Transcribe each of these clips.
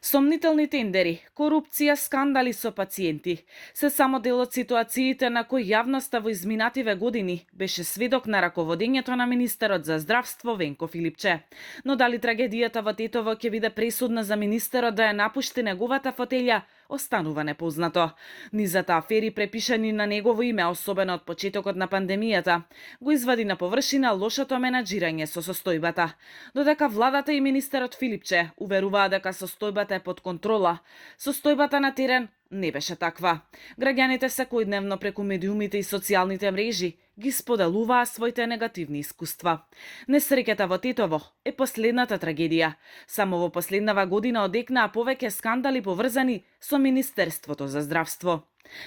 Сомнителни тендери, корупција, скандали со пациенти се само дел од ситуациите на кои јавноста во изминативе години беше сведок на раководењето на министерот за здравство Венко Филипче. Но дали трагедијата во Тетово ќе биде пресудна за министерот да ја напушти неговата фотелја, останува непознато. Низата афери препишани на негово име, особено од почетокот на пандемијата, го извади на површина лошото менаџирање со состојбата. Додека владата и министерот Филипче уверуваа дека состојбата е под контрола, состојбата на терен не беше таква. Граѓаните секојдневно преку медиумите и социјалните мрежи ги споделуваа своите негативни искуства. Несреќата во Тетово е последната трагедија. Само во последнава година одекнаа повеќе скандали поврзани со Министерството за здравство.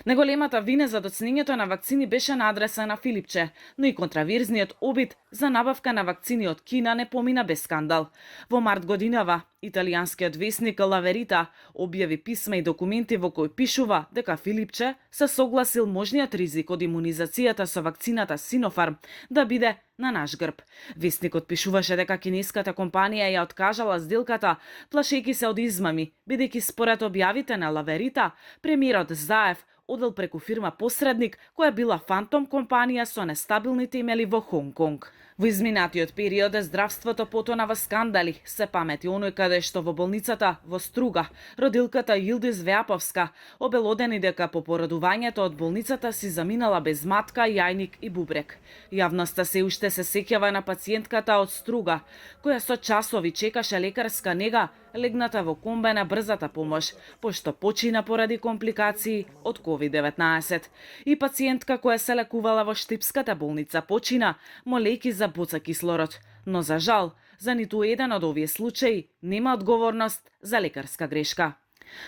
Неголемата вина за доцнењето на вакцини беше на адреса на Филипче, но и контраверзниот обид за набавка на вакцини од Кина не помина без скандал. Во март годинава, италијанскиот весник Ла Верита објави писма и документи во кои пишува дека Филипче се согласил можниот ризик од имунизацијата со вакцината Синофарм да биде на наш грб. Весникот пишуваше дека кинеската компанија ја откажала сделката, плашејќи се од измами, бидејќи според објавите на Ла Верита, премиерот Заев одел преку фирма посредник која била фантом компанија со нестабилни темели во Хонг Конг. Во изминатиот период здравството потона во скандали, се памети оној каде што во болницата во Струга родилката Илдис Веаповска обелодени дека по породувањето од болницата си заминала без матка, јајник и бубрек. Јавноста се уште се сеќава на пациентката од Струга, која со часови чекаше лекарска нега легната во комбе на брзата помош, пошто почина поради компликации од COVID-19. И пациентка која се лекувала во Штипската болница почина, молејќи за боца кислород. Но за жал, за ниту еден од овие случаи нема одговорност за лекарска грешка.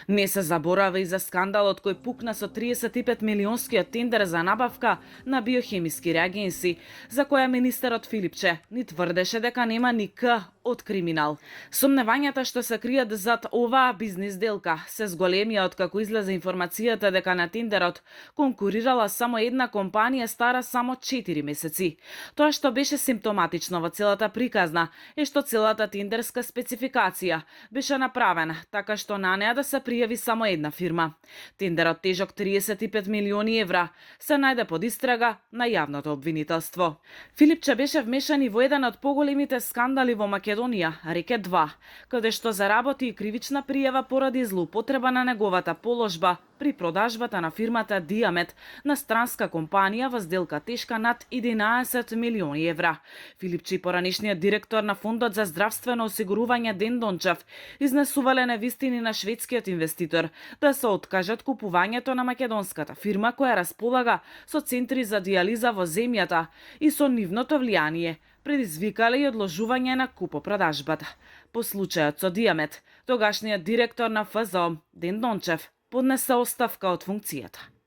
Не се заборава и за скандалот кој пукна со 35 милионскиот тендер за набавка на биохемиски реагенси, за која министерот Филипче ни тврдеше дека нема ни К од криминал. Сомневањата што се кријат зад оваа бизнис делка се зголемија откако излезе информацијата дека на тендерот конкурирала само една компанија стара само 4 месеци. Тоа што беше симптоматично во целата приказна е што целата тендерска спецификација беше направена така што на неа да се пријави само една фирма. Тендерот тежок 35 милиони евра се најде под истрага на јавното обвинителство. Филипче беше вмешан и во еден од поголемите скандали во Македонија, Рекет 2, каде што заработи и кривична пријава поради злоупотреба на неговата положба при продажбата на фирмата Диамет на странска компанија во сделка тешка над 11 милиони евра. Филипче и поранешниот директор на Фондот за здравствено осигурување Ден Дончев изнесувале невистини на шведскиот инвеститор да се откажат купувањето на македонската фирма која располага со центри за диализа во земјата и со нивното влијание предизвикале и одложување на купопродажбата. По случајот со Диамет, тогашниот директор на ФЗО Ден Дончев поднесе оставка од функцијата.